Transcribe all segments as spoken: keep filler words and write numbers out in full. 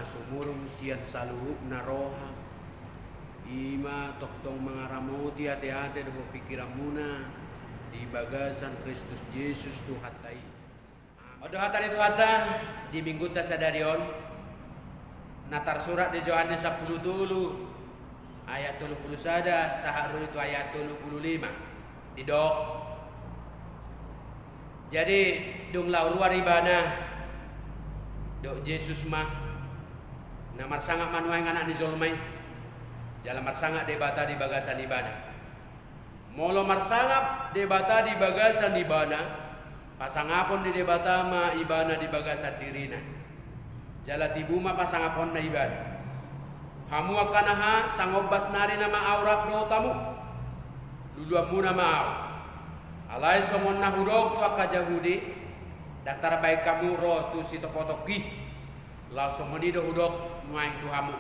Sumurung sian saluhutna roha, i ma tongtong mangaramoti ateate dohot pingkiranmuna di bagasan Kristus Jesus Tuhanta i. On do hata ni Tuhanta di Minggunta sadari on, na tarsurat di Johannes sampulu tolu ayat tolu pulu sada sahat ro tu ayat tolu pulu lima. Didok, jadi, dung laho ruar Ibana, didok Jesus ma, na marsangap ma nuaeng Anak ni jolma i, jala marsangap Debata di bagasan Ibana. Molo marsangap Debata di bagasan Ibana, pasangapon ni Debata ma Ibana di bagasan dirina, jala tibu ma pasangaponna Ibana. Hamu angka na ha, sangombas nari nama Ahu rap dohot hamu, luluanmuna ma Ahu. Alai songon na hudok tu angka Jahudi, ndang tarbaen hamu ro tu sitopotopki. Laos songon i do hudok nuaeng tu hamu: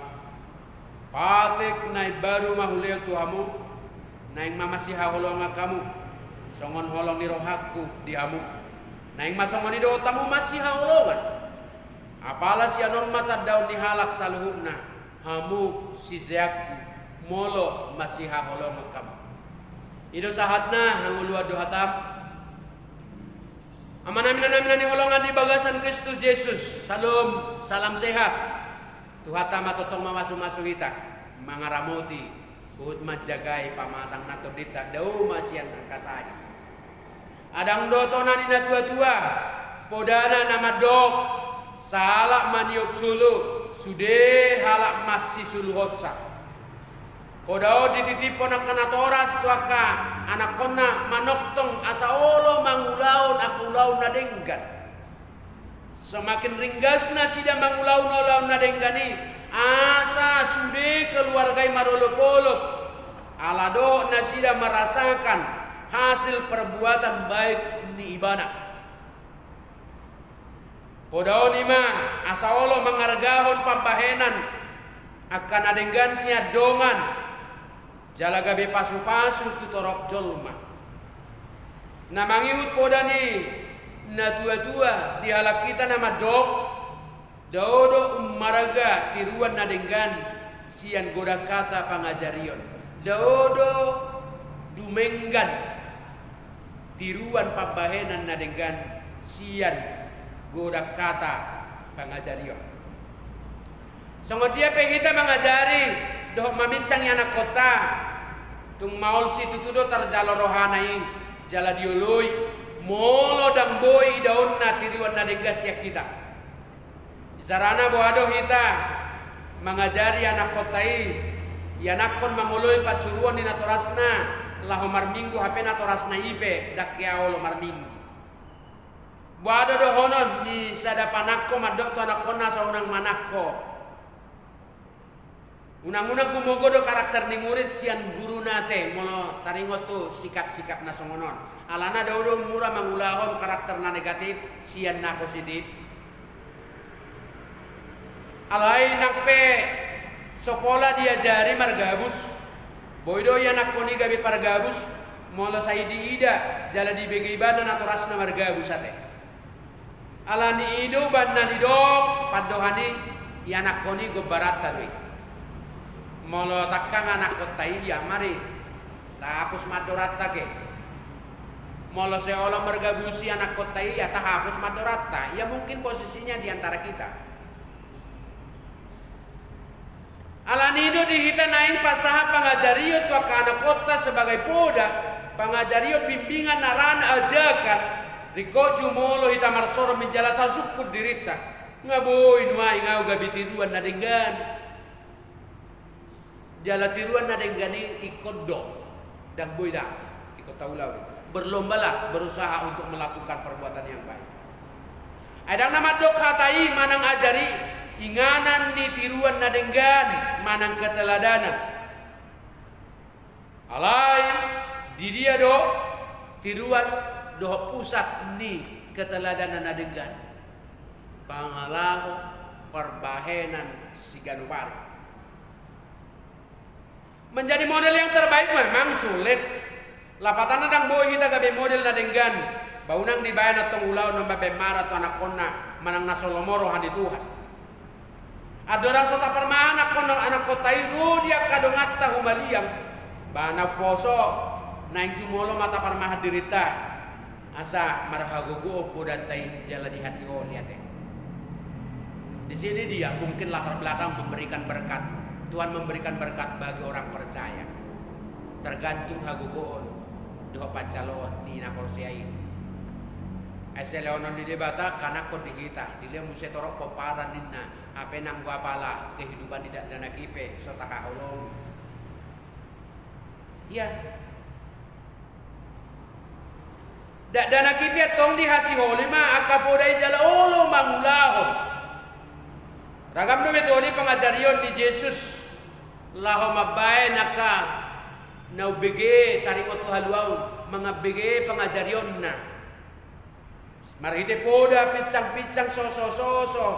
Patik na imbaru ma hulehon tu hamu, naeng ma masihaholongan hamu, songon holong ni rohangku di hamu. Naeng ma songon i dohot hamu masihaholongan. Apala sian on ma tandaon ni halak saluhutna hamu siseanku, molo masihaholongan hamu. I do sahatna, hangoluan do hatam. Amanami, inanami na hinaholongan di bagasan Kristus Jesus, syalom, salam sehat. Tuhanta ma tongtong mamasumasu hita, mangaramoti, huhut manjagai pamatang na tondinta, dao ma sian angka sahit. Adong do tona ni natuatua, podana na mandok: Sahalak maniop sulu, sude halak mansisuluhonsa. Poda on dititiphon angka natoras tu angka anakkonna manongtong asa olo mangulahon angka ulaon na denggan. Semakin ringgas nasida mangulahon ulaon na denggan i, asa sude keluarga i marolopolop, ala dohot nasida merasakan hasil perbuatan baik ni ibana. Poda on i ma asa olo mangargahon pambahenan angka na denggan sian dongan, jala gabe pasupasu tu torop jolma. Na mangihut poda ni natuatua di halak hita na mandok: Dao do ummarga tiruan na denggan sian godang hata pangajarion. Dao do dumenggan tiruan pambahenan na denggan sian godang hata pangajarion. Songon dia pe hita mangajari dohot maminsang ianakkonta, tung maol situtu do tarjalo rohana i, jala dioloi, molo ndang boi idaonna tiruan na denggan sian hita. Isarana boha do hita mangajari anakkonta i, ianakkon mangoloi pansuruon ni natorasna, laho marminggu hape natorasna i pe ndang hea olo marminggu. Boha do dohonon ni sada panangko mandok tu anakkonna asa unang manangko? Unang-unang gumogo do karakter ni murid sian guruna te, molo taringot tu sikap-sikap na songon on. Alana dao do mura mangulahon karakter na negatif sian na positif. Alai nang pe so pola diajari margabus, boi do ianakkon i gabe pargabus, molo sai diida jala dibege ibana natorasna margabus ate. Alani i do umbahen na didok pandohan i, ianakkon i gombaranta do i. Molo tangkang anakkonta i, ia mari tahapus ma andoranta ke. Molo sai olo margabusi anakkonta i, ia tahapus ma andoranta. Ia mungkin posisinya di antara kita. Alani i do di hita naeng pasahat pangajarion tu angka anakkonta sebagai poda, pangajarion, bimbingan, arahan, ajakan, ringkot jumolo hita marsorom i jala tasungkun dirinta. Nga boi nuaeng ahu gabe tiruan na denggan. Jala tiruan na denggan i ingkon do. Ndang boi da, ingkon taulahon i. Berlombalah berusaha untuk melakukan perbuatan yang baik. Ai ndang na mandok hata i manang ajar i inganan ni tiruan na denggan manang keteladanan. Alai di dia do tiruan dohot pusat ni keteladanan na denggan? Pangalaho parbahenan siganup ari. Menjadi model yang terbaik memang sulit. Lapatanna ndang boi hita gabe model na denggan, ba unang dibaen antong ulaon na mambaen mara tu anakkonna manang na so lomo roha ni Tuhan. Andorang so taparmahan angka anakhonta i, ro di angka donganta humaliang, ba na umposo, naeng jumolo ma taparmahan dirinta, asa marhagogoon podanta i jala dihasiholi, ate. Di sini dia mungkin latar belakang memberikan berkat. Tuhan memberikan berkat bagi orang percaya. Tergantung hagogoon dohot panjaloon ni na porsea i. Ai silehonon ni Debata angka anakhon di hita, dilehon muse torop pomparan ninna, hape nanggo apala kehidupan ni dakdanak i pe so tahaholongi. Ia. Dakdanak i pe antong dihasiholi ma angka poda i jala olo mangulahon. Ragam do metode pangajarion ni Jesus laho mambaen angka na umbege taringot tu haluaon, mangambege pangajarionna. Marhite poda, pinsang-pinsang, soso-soso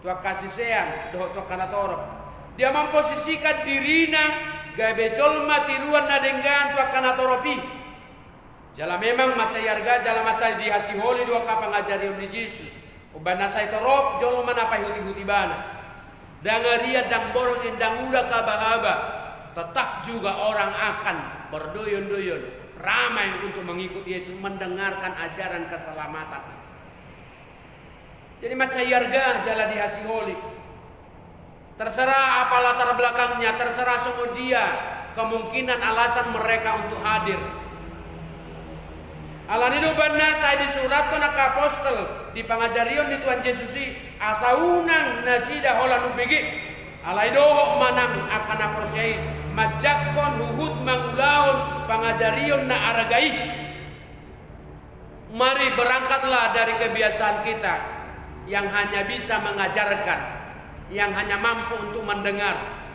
tu angka sisean dohot tu angka natorop. Dia memposisikan dirina gabe jolma tiruan na denggan tu angka natorop i. Jala memang mansai arga jala mansai dihasiholi do angka pangajarion ni Jesus. Umbahen na sai torop jolma na paihut-ihut ibana. Ndang arian, ndang borngin, ndang uda haba-haba, tetap juga orang akan berdoyon-doyon, ramai untuk mengikut Yesus, mendengarkan ajaran keselamatan itu. Jadi mansai arga jala dihasiholi. Terserah apa latar belakangnya, terserah songon dia kemungkinan alasan mereka untuk hadir. Alani do umbahen na sai disurathon angka apostel di pangajarion ni Tuhan Jesus i, asa unang nasida holan umbege. Alai dohot ma nang angka na porsea i manjangkon huhut mangulahon pangajarion na arga i. Mari berangkatlah dari kebiasaan kita yang hanya bisa mengajarkan, yang hanya mampu untuk mendengar.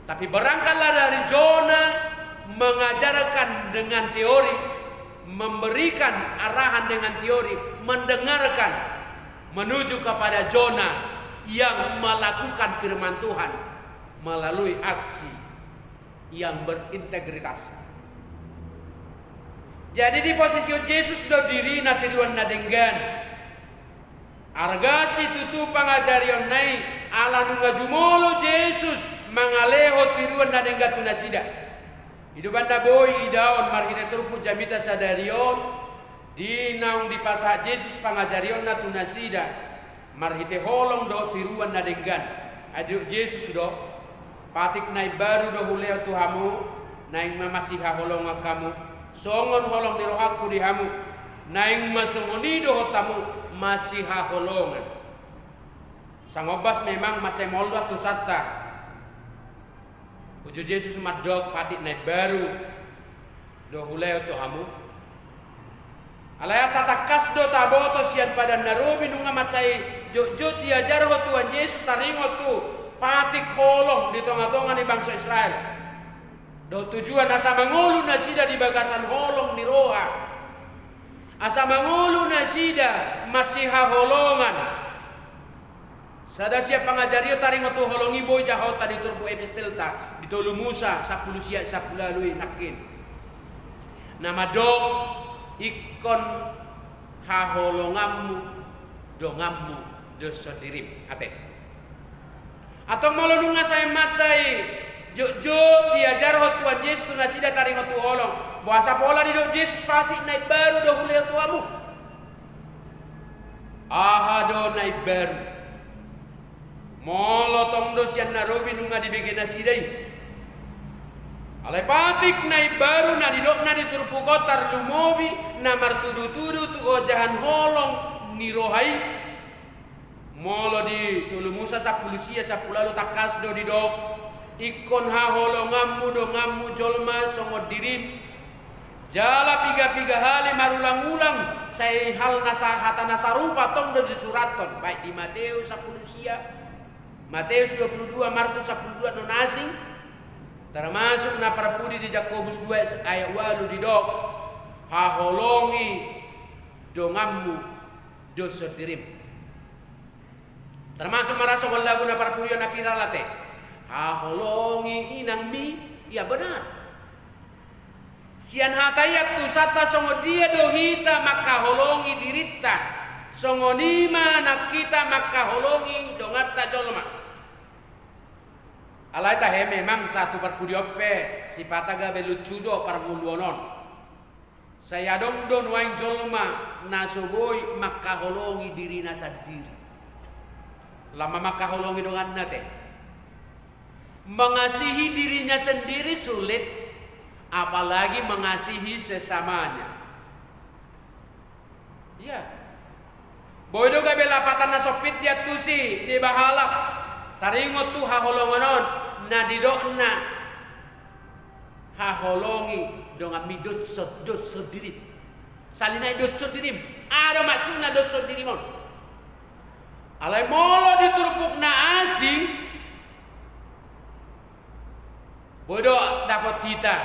Tapi berangkatlah dari zona mengajarkan dengan teori, memberikan arahan dengan teori, mendengarkan, menuju kepada zona yang melakukan firman Tuhan melalui aksi yang berintegritas. Jadi diposisihon Jesus do dirina tiruan na denggan. Arga situtu pangajarionna i, ala nunga jumolo Jesus mangalehon tiruan na denggan tu nasida. I do umbahen na boi idaon marhite turpuk jamita sadari on, di naung dipasahat Jesus pangajarionna tu nasida marhite holong dohot tiruan na denggan. Ai didok Jesus do, patik na imbaru do hulehon tu hamu, naeng ma masihaholongan hamu, songon holong ni rohangku di hamu, naeng ma songon i dohot hamu masihaholongan. Sangombas memang mansai moldo antusanta. Uju Jesus mandok, patik na imbaru do hulehon tu hamu. Alai asa tangkas do taboto sian Padan na Robi nunga mansai jotjot diajarhon Tuhan Jesus taringot tu patik holong di tongatonga ni bangso Israel. Dohot tujuan asa mangolu nasida di bagasan holong ni roha. Asa mangolu nasida masihaholongan. Sada sian pangajarion taringot tu holong i boi jahaonta di turpuk epistelta, di tolu Musa sampulu sia sampulu ualu i nangkin. Na mandok, ingkon haholonganmu donganmu dos sondirim, ate. Antong molo nunga sai mansai jotjot diajarhon Tuhan Jesus tu nasida taringot tu holong, boasa pola didok Jesus patik na imbaru do hulehon tu hamu? Aha do na imbaru? Molo tong do sian na robi nunga dibege nasida i. Alai patik na imbaru na nidokna di turpuk on tarlumobi na martudutudu tu ojahan holong ni roha i. Molo di tolu Musa sampulu sia sampulu ualu tangkas do didok, ingkon haholonganmu donganmu jolma songon dirim. Jala piga-piga hali marulang-ulang, sai hal na sa-, hata na sarupa tong do disurathon, baik di Mateus sampulu sia, Mateus dua pulu dua, Markus sampulu dua, non asing, termasuk na parpudi di Jakobus dua ayat ualu didok, haholongi donganmu dos sondirim. Termasuk ma ra songon lagu na parpudi on na viral ate. Haholongi inangmi, ya benar. Sian hata i antusanta songon dia do hita mangkaholongi dirinta, songon i ma nang hita mangkaholongi donganta jolma. Alai tahe memang sahat tu parpudi on pe sipata gabe lucu do parngoluon on. Sai adong do nuaeng jolma na so boi mangkaholongi dirina sandiri. Lam ma mangkaholongi donganna te. Mengasihi dirinya sendiri sulit, apalagi mengasihi sesamanya. Ia. Boi do gabe lapatan na sompit diantusi, dibahalak. Taringot tu haholongan on, na didokna haholongi donganmi doshon, doshon dirim. Sahali nai doshon dirim. Aha do maksudna doshon dirim on? Alai molo di turpuk na asing, boi do dapot hita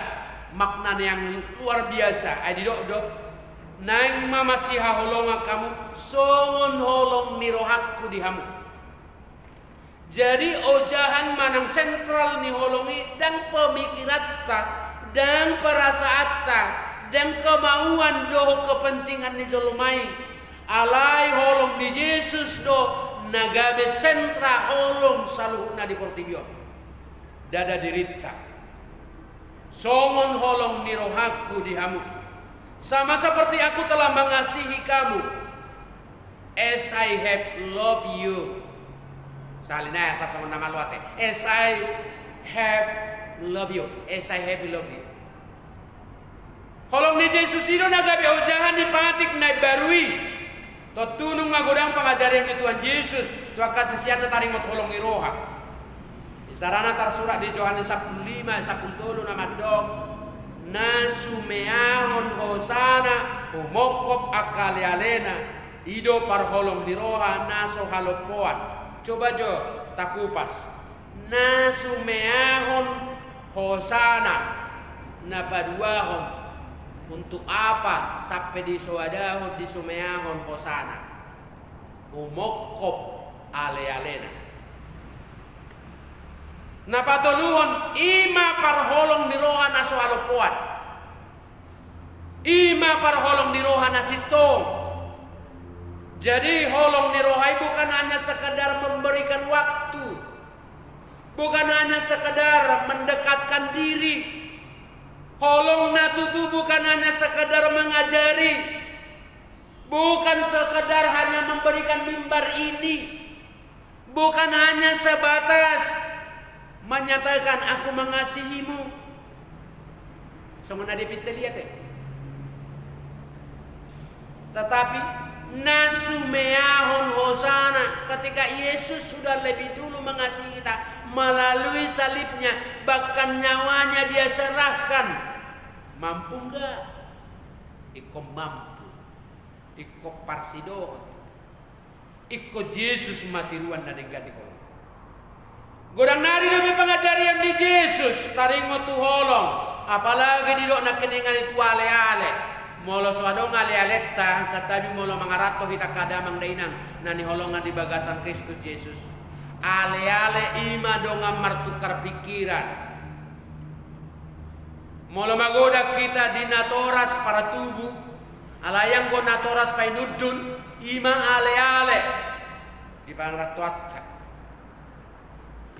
makna na yang luar biasa, ai didok do, naeng ma masihaholongan hamu songon holong ni rohangku di hamu. Jadi ojahan manang sentral ni holong i ndang pemikiranta, ndang perasaanta, ndang kemauan dohot kepentingan ni jolma i. Alai holong ni Jesus do na gabe sentra holong saluhutna di portibi on. Ndada dirinta. Songon holong ni rohangku di hamu. Sama seperti aku telah mengasihi kamu. As I have loved you. Sahali nai asa songon na malo ate. As I have loved you. As I have loved you. Holong ni Jesus i do na gabe ojahan ni patik na imbaru i. Tontu nunga godang pangajarion ni Tuhan Jesus tu angka siseanna taringot holong ni roha. Isarana tarsurat di Johannes sampulu lima, sampulu tolu na mandok, na sumeahon hosana, umongkop angka alealena, i do parholong ni roha na so halompoan. Coba jo takupas. Na sumeahon hosana, na paduahon, untuk apa sampe disoadahon, disumeahon hosana? Umongkop alealena. Na patoluhon, i ma parholong ni roha na so halompoan. I ma parholong ni roha na sintong. Jadi holong ni roha i bukan hanya sekedar memberikan waktu, bukan hanya sekedar mendekatkan diri. Holong na tutu bukan hanya sekedar mengajari, bukan sekedar hanya memberikan mimbar ini, bukan hanya sebatas menyatakan, "Aku mengasihimu." Songon na di epistelia te. Tetapi na sumeahon hosana, ketika Yesus sudah lebih dulu mengasihi kita melalui salibnya, bahkan nyawanya dia serahkan. Mampu nggak? Ingkon mampu. Ingkon parsidohot. Ingkon Jesus ma tiruan na denggan di holong. Godang nari dope pangajarion ni Jesus taringot tu holong, apalagi didok nangkiningan i tu aleale. Molo so adong alealenta, santabi molo mangaranto hita angka damang dainang na niholongan di bagasan Kristus Jesus. Aleale i ma dongan martukar pikiran. Molo magodang hita di natoras partubu, alai anggo natoras painundun, i ma aleale di pangarantoanta.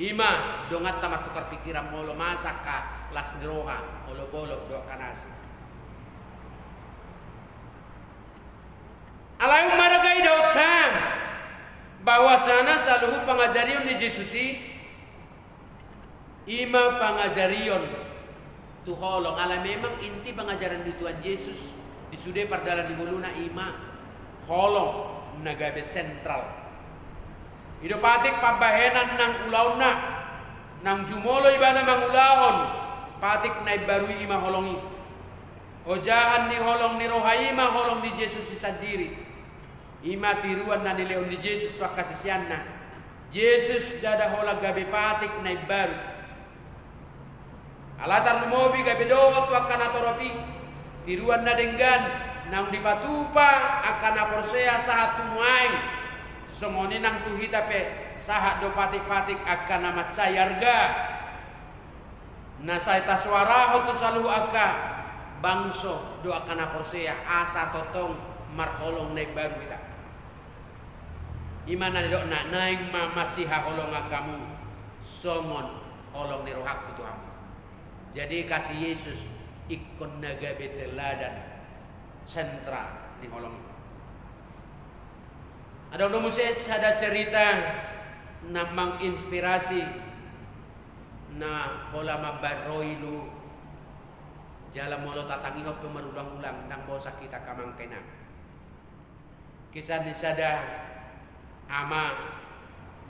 I ma donganta martukar pikiran molo masa angka las ni roha, olopolop dohot angka na asing. Alai ummarga idaonta bahwasana saluhut pangajarion ni Jesus i, i ma pangajarion tu holong, ala memang inti pangajarion ni Tuhan Jesus di sude pardalan ni ngoluna i ma holong na gabe sentral. I do patik pambahenan nang ulaonna, nang jumolo ibana mangulahon patik na imbaru i, i ma holong i. Ojahan ni holong ni roha i ma holong ni Jesus i sandiri. I ma tiruan na nilehon ni Jesus tu angka siseanna. Jesus ndada holan gabe patik na imbaru. Alai tarlumobi gabe dohot tu angka na torop i tiruan na denggan naung dipatupa angka na porsea sahat tu nuaeng. Songon i nang tu hita pe sahat do patik-patik angka na mansai arga. Na sai tasoarahon tu saluhut angka bangso dohot angka na porsea asa tongtong marholong na imbaru hita. I ma na nidokna, naeng ma masihaholongan hamu songon holong ni rohangku tu hamu. Jadi, kasih Yesus ingkon na gabe teladan, sentra ni holong i. Adong do muse sada cerita na manginspirasi, na pola mambaen ro ilu, jala molo tatangihon pe marulang-ulang, ndang bosan hita, amang inang. Kisah ni sada ama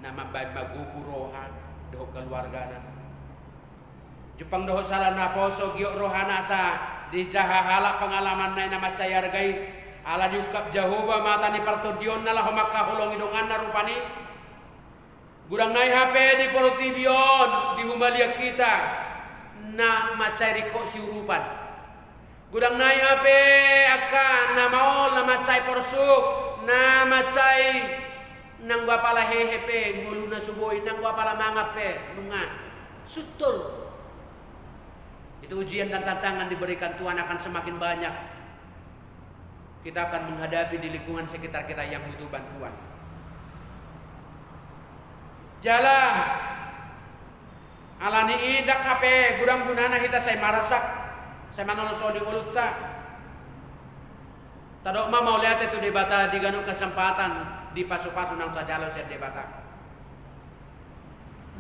na mambaen magopu roha dohot keluargana. Jumpang dohot sahat naposo, giot rohana asa dijaha halak pengalamanna i na mansai arga i, ala diungkap Jahowa mata ni partondionna laho mangkaholongi donganna rupani. Godang nai hape di portibi on, di humaliang hita, na mansai ringkot siurupan. Godang nai hape angka na maol, na mansai porsuk, na mansai nanggo apala hehe pe ngoluna so boi, nanggo apala mangan pe nunga sutol. Itu ujian dan tantangan diberikan Tuhan akan semakin banyak kita akan menghadapi di lingkungan sekitar kita yang butuh bantuan. Jala, alani i ndang hape godang gunana hita sai marasak, sai manolosoli ngolunta. Tadok ma mauliate tu Debata di ganup kesempatan, di pasu-pasu naung tajalo sian Debata.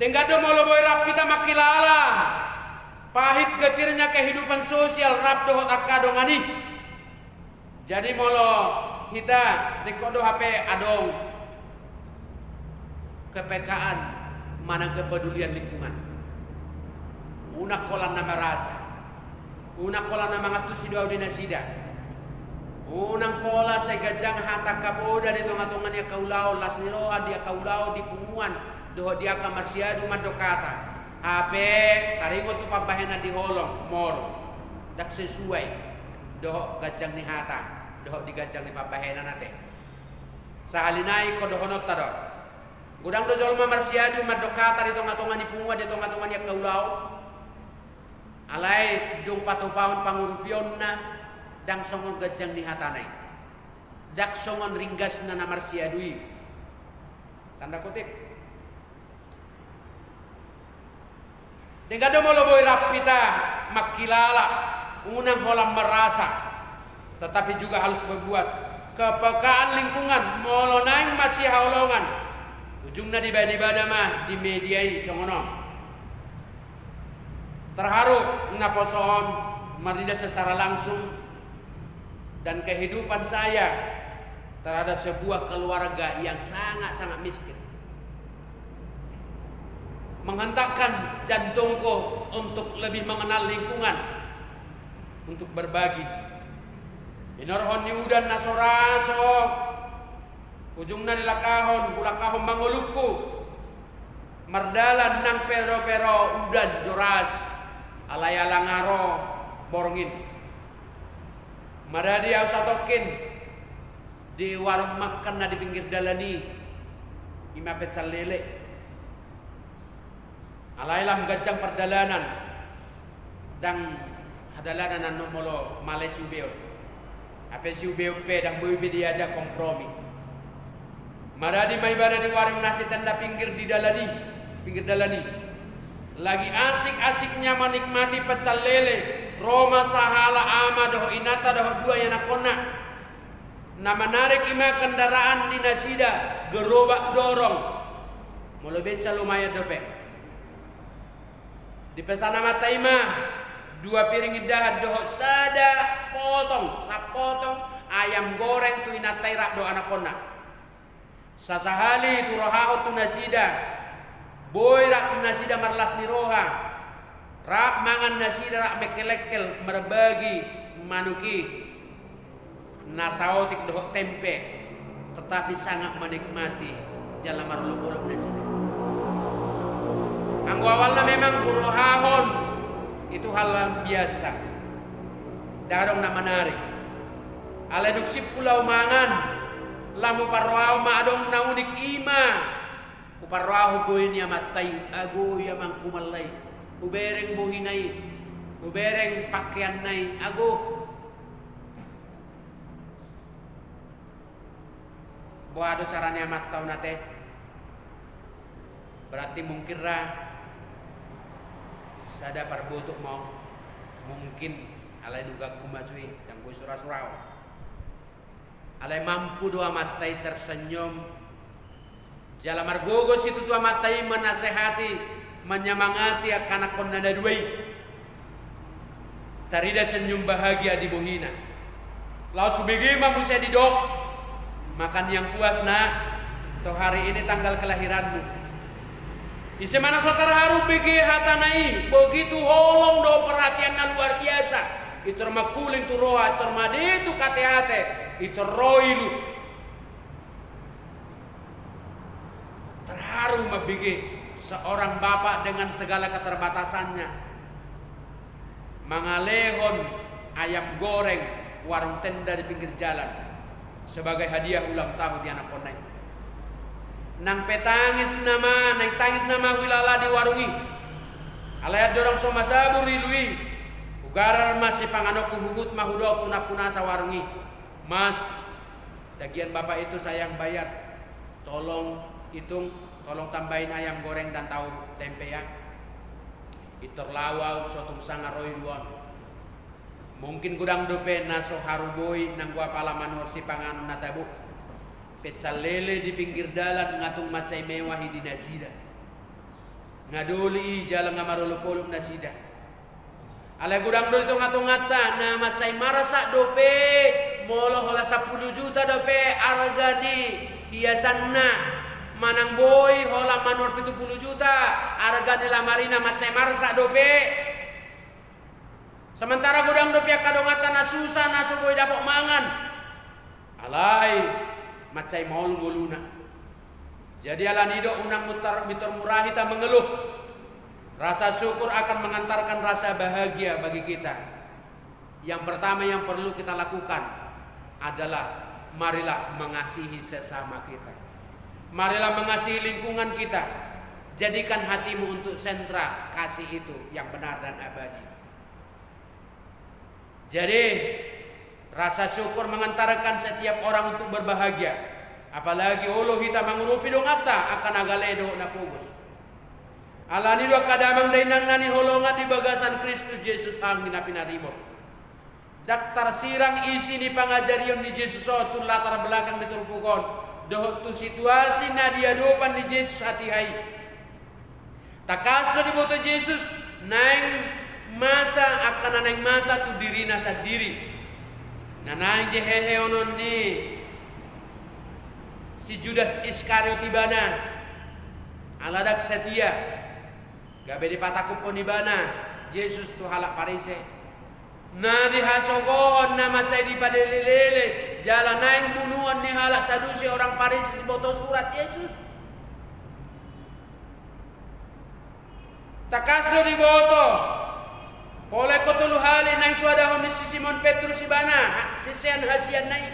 Denggan do molo boi rap hita mangkilala pahit getirnya kehidupan sosial rap dohot angka dongan i. Jadi molo hita ringkot do hape adong kepekaan manang kepedulian lingkungan. Unang holan na merasa. Unang holan na mangantusi do au di nasida. Unang pola sai ganjang hata angka poda di tonga-tonga ni angka ulaon, las ni roha di angka ulaon, di punguan dohot di angka marsiadu mandok hata. Hape taringot tu pambahenan di holong, moro. Ndang sesuai dohot ganjang ni hata dohot di ganjang ni pambahenan ate. Sahali nai ingkon dohononta do. Godang do jolma marsiadu mandok hata di tonga-tonga ni punguan, di tonga-tonga ni angka ulaon. Alai dung patupahon pangurupionna, ndang songon ganjang ni hatana i. Ndang songon ringgasna na marsiadu i. Tanda kutip. Denggan do molo boi rap hita mangkilala, unang holan merasa, tetapi juga harus berbuat. Kepekaan lingkungan, molo naeng masihaholongan, ujungna dibaen ibana ma di media i songon on. Terharu naposo on marnida secara langsung dan kehidupan saya terhadap sebuah keluarga yang sangat-sangat miskin. Menghentakkan jantungku untuk lebih mengenal lingkungan, untuk berbagi. Hinorhon ni udan na so ra so, ujungna dilangkahon, hulangkahon ma ngolungku. Mardalan nang pero-pero udan jo ras, alai ala nga ro borngin. Maradi au satongkin di warung makan na di pinggir dalan i, i ma pecel lele. Alai lam ganjang pardalanan, ndang hadalanan annon molo male siubeon. Hape siubeon pe ndang boi be diajak kompromi. Maradi ma ibana di warung nasi tenda pinggir di dalan i, pinggir dalan i. Lagi asik-asiknya menikmati pecel lele, ro ma sahala ama dohot inanta dohot dua ianakkonna. Na manarik i ma kendaraan ni nasida, gerobak dorong. Molo beca lumayan dope. Dipesan amanta i ma dua piring indahan dohot sada potong, sapotong ayam goreng tu inanta i rap dohot anakkonna. Sasahali tu rohahon tu nasida, boi rap nasida marlas ni roha, rap mangan nasida rap mengkelengkel marbagi manuk i. Na saotik dohot tempe, tetapi sangat menikmati jala marolop-olop nasida. Anggo awalna memang hurohahon itu hal yang biasa, ndang adong na manarik. Alai dung simpul au mangan, lam huparrohahon ma adong na unik i ma. Huparrohahon bohi ni amanta i, ago i amangku mallai. Hubereng bohina i, hubereng pakeanna i, ago. Boha do cara ni amanta on ate? Berarti mungkin ra Sada parbotok ma on, mungkin alai duganku ma jo i, ndang boi sura-suraon. Alai mampu do amanta i tersenyum, jala margogo situtu amanta i manasehati, manyamangati angka anakkonna na dua i. Tarida senyum bahagia di bohina. Laos hubege ma muse didok, "Makan yang puas, Nak. Toh hari ini tanggal kelahiranmu." Ise ma na so terharu bege hatana i, begitu holong do perhatianna luar biasa. Intor mangkuling tu roha, intor made tu ate-ate, intor ro ilu. Terharu mambege seorang bapak dengan segala keterbatasannya mangalehon ayam goreng warung tenda di pinggir jalan sebagai hadiah ulang tahun di anakkonna i. Nang pe tangis nama, nang tangis nama huilala di warung i. Alai andorang so masabur ilu i, hugarar ma sipanganonku, huhut ma hudok tu nampunasa warung i, "Mas, tagihan Bapak itu saya yang bayar. Tolong hitung, tolong tambahin ayam goreng dan tahu tempe ya." Intor laho ahu, so tung sanga ro ilu on. Mungkin godang dope na so haru boi nanggo apala manuhor sipanganon na tabo. Pecal lele di pinggir dalan nga tung mansai mewah i di nasida. Nga doli i jala nga marolop-olop nasida. Alai godang do di tonga-tonganta na mansai marsak dope molo holan sampulu juta dope arga ni hiasanna, manang boi holan manuhor pitu pulu juta arga ni lamarina, mansai marsak dope. Sementara godang dope angka donganta na susa, na so boi dapot mangan. Alai mansai maol ngoluna. Jadi alani do unang mutar, mitor murah hita mengeluh. Rasa syukur akan mengantarkan rasa bahagia bagi kita. Yang pertama yang perlu kita lakukan adalah marilah mengasihi sesama kita. Marilah mengasihi lingkungan kita. Jadikan hatimu untuk sentra kasih itu yang benar dan abadi. Jadi, rasa syukur mengantarkan setiap orang untuk berbahagia. Apalagi olo hita mangurupi donganta angka na gale dohot na pogos. Alani do angka damang dainang na hinaholongan di bagasan Kristus Jesus, hami na pinaribot. Ndang tarsirang isi ni pangajarion ni Jesus on tu latar belakang ni turpuk on dohot tu situasi na diadopan ni Jesus hatiha i. Tangkas do diboto Jesus naeng masa angka na naeng masa tu dirina sandiri. Na naeng diheheonon ni si Judas Iskariot ibana, ala ndang satia. Gabe dipatakuphon ibana Jesus tu halak Parise. Na dihasogohon na mansai dipalele-lele jala naeng bunuon ni halak Sadusi, orang Parise, siboto surat Jesus. Tangkas do diboto, pola ingkon tolu hali naeng suadahon ni si Simon Petrus ibana sisean hasianna i.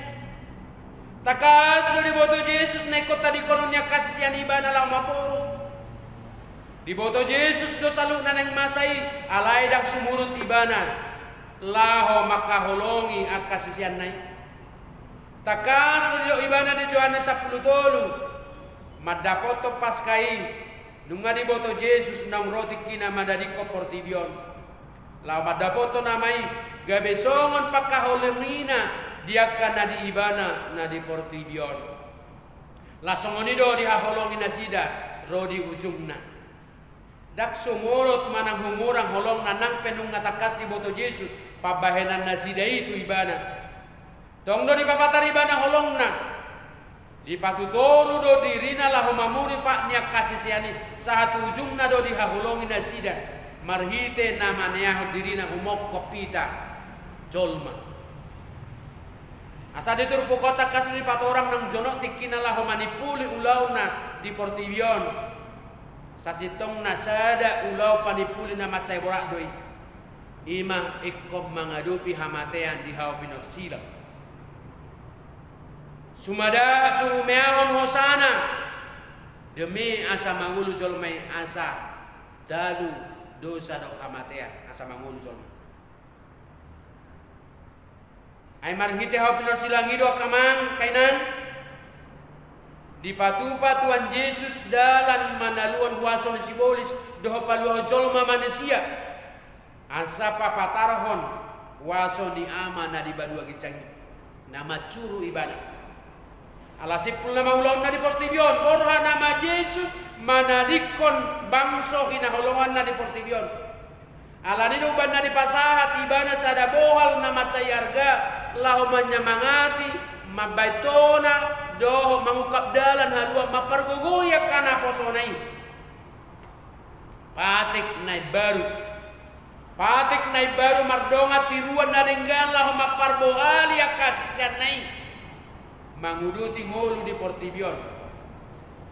Tangkas do diboto Jesus na ingkon tadingkonon ni angka sisean i ibana laho maporus. Diboto Jesus do saluhutna naeng masa i, alai ndang sumurut ibana laho mangkaholongi angka siseanna i. Tangkas do didok ibana di Johannes sampulu tolu, mandapothon Paskah i, nunga diboto Jesus naung ro tingkina mandadingkon portibi on. Laho mandapothon Ama i, gabe songon pangkaholongina di angka na di ibana na di portibi on. Laos songon i do dihaholongi nasida ro di ujungna. Ndang sumurut manang humurang holongna nang pe nunga tangkas diboto Jesus pambahenan nasida i tu ibana. Tong do dipapatar ibana holongna. Dipatutoru do dirina laho mamuri pat ni angka sisean i, sahat tu ujungna do dihaholongi nasida marhite na maneahon dirina humongkop hita jolma. Asa di turpuk on tangkas do dipatorang naung jonok tingkina laho manimpuli ulaonna di portibi on. Sasintongna sada ulaon panimpuli na mansai borat do i. I ma ingkon mangadopi hamatean di hau pinorsilap. Sumada, sumeahon hosana, demi asa mangolu jolma i asa talu dosa dohot hamatean, asa mangolu jolma. Ai marhite hau pinorsilap i do angka amang, angka inang, dipatupa Tuhan Jesus dalan manaluhon huaso ni sibolis dohot paluahon jolma manisia. Asa papatarhon huaso ni Ama na di banua ginjang i, na mansuru ibana. Ala simpul nama ulaonna di portibi on, borhat nama Jesus manadingkon bangso hinaholonganna di portibi on. Alani do umbahen na dipasahat ibana sada bohal na mansai arga, laho manyamangati, mambahen tona, dohot mangungkap dalan haluaon, mampargogoi angka naposona i. Patik na imbaru. Patik na imbaru mardongan tiruan na denggan laho mamparbohali angka siseanna i manguduti ngolu di portibi on.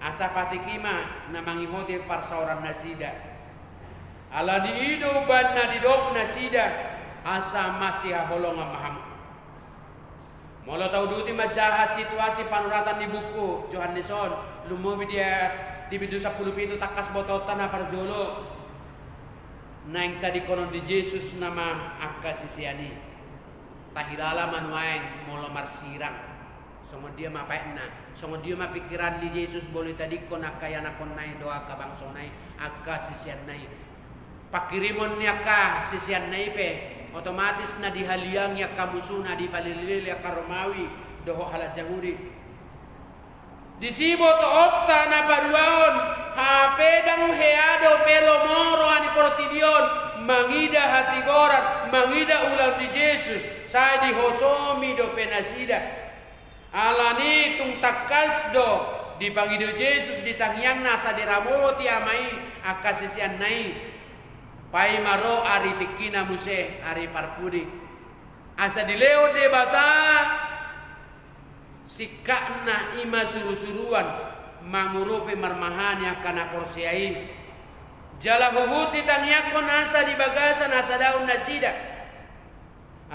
Asa patik i ma na mangihoti parsaorannasida. Alani i do umbahen na didok nasida, asa masihaholongan ma hamu. Molo tauduti manjaha situasi panoratan ni buku Johannes on, lumobi di, di bindu sampulu pitu tangkas botoonta na parjolo, naeng tadingkonon di Jesus nama angka sisean i. Tahilala ma nuaeng molo marsirang. Songon dia ma paetna, songon dia ma pingkiran ni Jesus molo itadingkon angka ianakhonna i dohot angka bangsona i, angka siseanna i. Pangkirimon ni angka siseanna i pe, otomatis na dihaliangi angka musuna, dipalelelele angka Romawi dohot halak Jahudi. Disi botoonta na paduahon, hape ndang hea dope lomo roha ni portibi on mangida hatigoran, mangida ulaon ni Jesus, sai dihosomi dope nasida. Alani tung tangkas do dipangido Jesus di tangiangna asa diramoti Ama i angka siseanna i. Paima ro ari tingkina muse, ari parpudi. Asa dilehon Debata singkatna, i ma surusuruan mangurupi marmahani angka na porsea i. Jala huhut ditangiangkon asa di bagasan hasadaon nasida.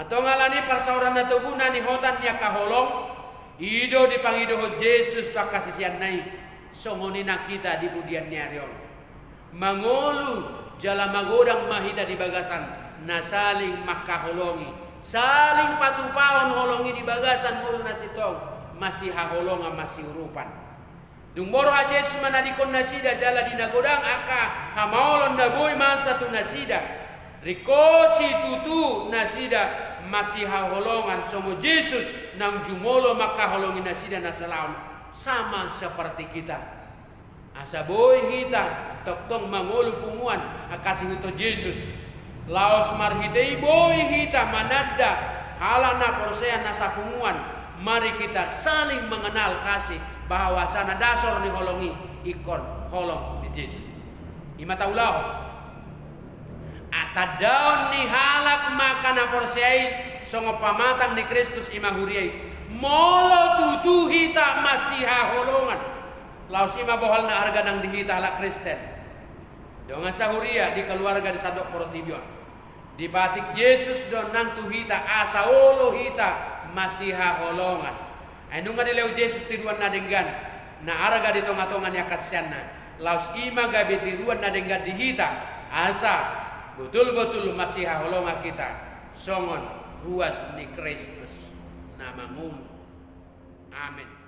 Antong alani parsaoran na togu na niotoan ni angka holong, i do dipangidohon Jesus tu angka siseanna i, songon i nang hita di pudian ni ari on. Mangolu jala magodang ma hita di bagasan na saling mangkaholongi, saling patupaon holong i di bagasan ngolu na sintong, masihaholongan, masiurupan. Dung borhat Jesus manadingkon nasida jala di na godang angka hamaolon na boi mansa tu nasida, ringkot situtu nasida masihaholongan songon Jesus naung jumolo mangkaholongi nasida na salaon, sama seperti kita. Asa boi hita tongtong mangolu punguan angka siihuthon Jesus. Laos marhite i boi hita mananda halak na porsea na sapunguan, mari kita saling mengenal kasih, bahwasana dasor ni holong i ingkon holong ni Jesus. I ma taulahon. A, tandaon ni halak angka na porsea i songon pamatang ni Kristus i ma huria i. Molo tutu hita masihaholongan, laos i ma bohal na arga nang di hita halak Kristen. Dongan sahuria di keluarga di sandok portibi on. Dipatik Jesus do nang tu hita asa olo hita masihaholongan. Ai nunga dilehon Jesus tiruan na denggan na arga di tongatonga ni angka siseanna. Laos i ma gabe tiruan na denggan di hita asa botolbotol masihaholongan hita songon ruas ni Kristus na mangolu. Amen.